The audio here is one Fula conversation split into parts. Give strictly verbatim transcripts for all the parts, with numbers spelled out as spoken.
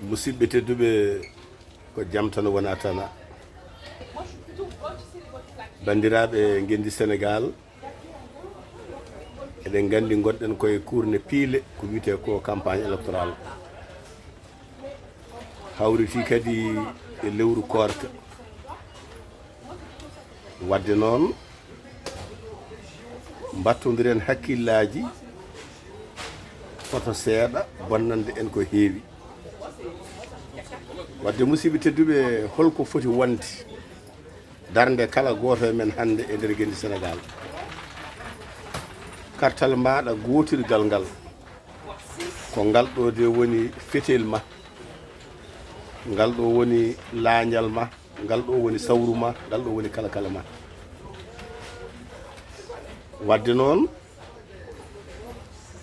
Musidɓe tedduɓe, ko jam tan wona tana. Banndiraaɓe ngenndi Senegaal, eɗen nganndi ngonɗen koye kuurne piile, ko wiyetee ko campagne électorale. Hawriti kadi e lewru koorka. Wadde noon, mbattondiren hakkillaaji, foto seeɗa, bonnande en ko heewi. Wadde, musidɓe tedduɓe, holko foti wonde darnde kala gooto e men hannde e nder ngenndi Senegaal? Kartal maaɗa gootirgal ngal, ko ngal ɗo de woni fetel ma, ngal ɗo woni laañal ma, ngal ɗo woni sawru ma, ngal ɗo woni kala kala ma. Wadde noon,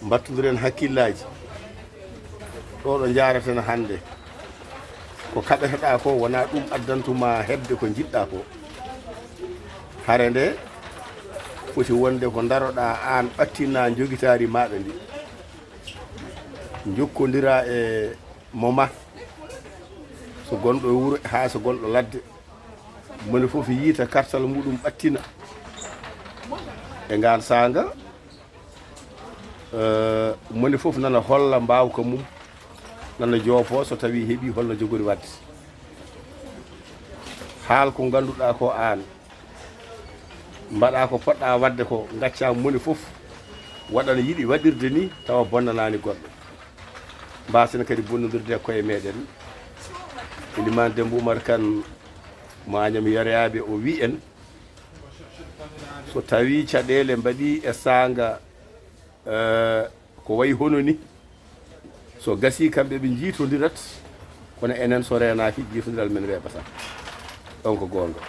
mbattondiren hakkillaaji. Ɗo ɗo njaaraten hannde, ko kaɓeteɗaa ko, wonaa ɗum addantuma heɓde ko njiɗɗaa ko. Hare nde foti wonde ko ndaroɗaa aan, ɓattinaa njogitaari maaɗa ndi, njokkondiraa e mo ma, so gonɗo e wuro haa so gonɗo ladde. Moni fof yiita kartal muɗum ɓattina e ngaan saanga. Eh, moni fof nana holla mbaawka mum, nana joopoo so tawii heɓii holno jogori waɗde. Haal ko ngannduɗaa ko aan, mbaɗaa ko poɗɗaa waɗde ko, ngaccaa moni fof waɗa no yiɗi waɗirde ni, tawa bonnanaani goɗɗo. Mbaasen kadi bonnondirde e koye meɗen. Elimane Demba Oumar Kane mo Agnam Yoreyaaɓe, o wi en, so tawii caɗeele mbaɗii e saanga, eh, ko wayi hono ni, so gasii kamɓe ɓe njiitondirat, kono enen so reenaaki, jiitondiral men weeɓataa. Ɗon ko goonga.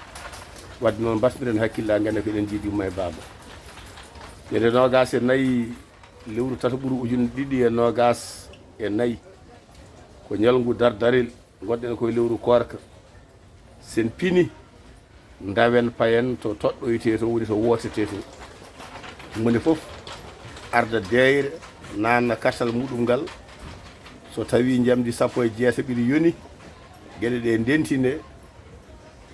Wadde noon, mbattiren hakkillaaji, ngannden ko eɗen njiidi Yumma e Baaba. Ñande noogaas e nayi lewru tataɓuru ujunere ɗiɗi e noogaas e nayi, ko ñalngu dardarel, ngonɗen koye lewru koorka. Sen pini, ndawen payen to toɗɗoytee to, woni to wootetee to. Moni fof arda deeyre, naanna kartal muɗum ngal. So tawii njamndi sappo e jeetati yoni, geɗe ɗe ndentine,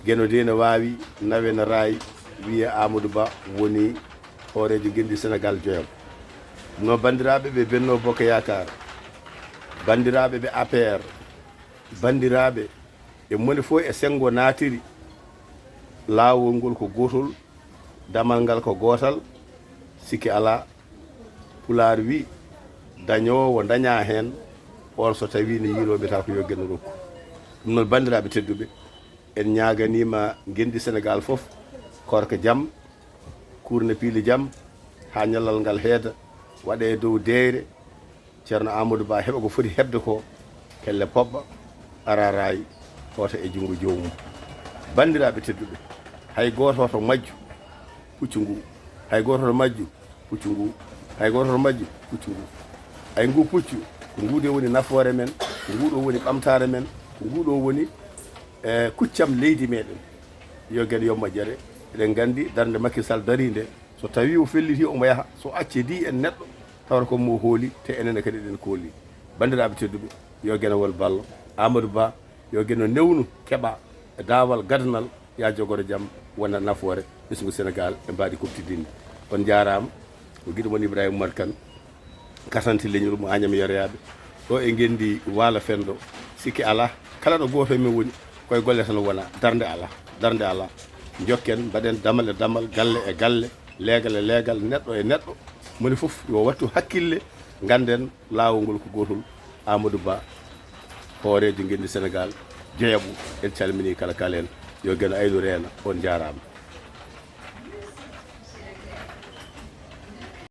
Geno de ne waawi, nawe ne raay, wiyee Amadou Ba woni hooreejo ngenndi Senegaal joyam. No banndiraaɓe ɓe Benno Bokk Yaakaar, banndiraaɓe ɓe A P R, banndiraaɓe e moni fof e senngo naatiri, laawol ngol ko gootol, damal ngal ko gootal, sikke alaa. Pulaar wi, dañoowo dañaa heen, oon so tawii ne yiiloo mbiyata ko yo Geno rokku. Ɗum noon, banndiraaɓe tedduɓe, en ñaaganiima ngenndi Senegaal fof, koorka jam, kuurne piili jam, haa ñallal ngal heeda, waɗee e dow deeyre, Ceerno Amadou Ba heɓa ko foti heɓde ko, kelle poɓɓa, ara raay, hoota e junngo joomum. Banndiraaɓe tedduɓe, hay gooto hoto majju puccu ngu, hay gooto hoto majju puccu ngu, hay gooto hoto majju puccu ngu. Ay ngu puccu, ko ngu de woni nafoore men, ko ngu ɗo woni ɓamtaare men, ko ngu ɗo woni, eh, kuccam leydi meɗen. Yo Geno yoɓ moƴƴere. Eɗen nganndi darnde Macky Sall darii nde, so tawii o felliti omo yaha, so accidi en neɗɗo, tawata ko mo hooli, te enen kadi eɗen kooli. Banndiraaɓe tedduɓe, yo Geno won ballo. Amadou Ba, yo Geno newnu, keɓa e daawal gadanal, ya jogoro jam, wona nafoore ɓesngu Senegaal e mbaadi koptidinndi. On njaaraama, ko giɗo mon Ibrahima Oumar Kane, katanti leñol mo Agnam Yoreyaaɓe. Ɗo e ngenndi Waalo Fenndo, sikke alaa, kala ɗo gooto e men woni, koye golle tan wona, darnde alaa, darnde alaa. Njokken, mbaɗen damal e damal, galle e galle, leegal e leegal, neɗɗo e neɗɗo, moni fof yo wattu hakkille, ngannden laawol ngol ko gootol, Amadou Ba, hooreejo ngenndi Senegaal, joyaɓu, en calminii kala kala en, yo Geno Aynu reena, on njaaraama.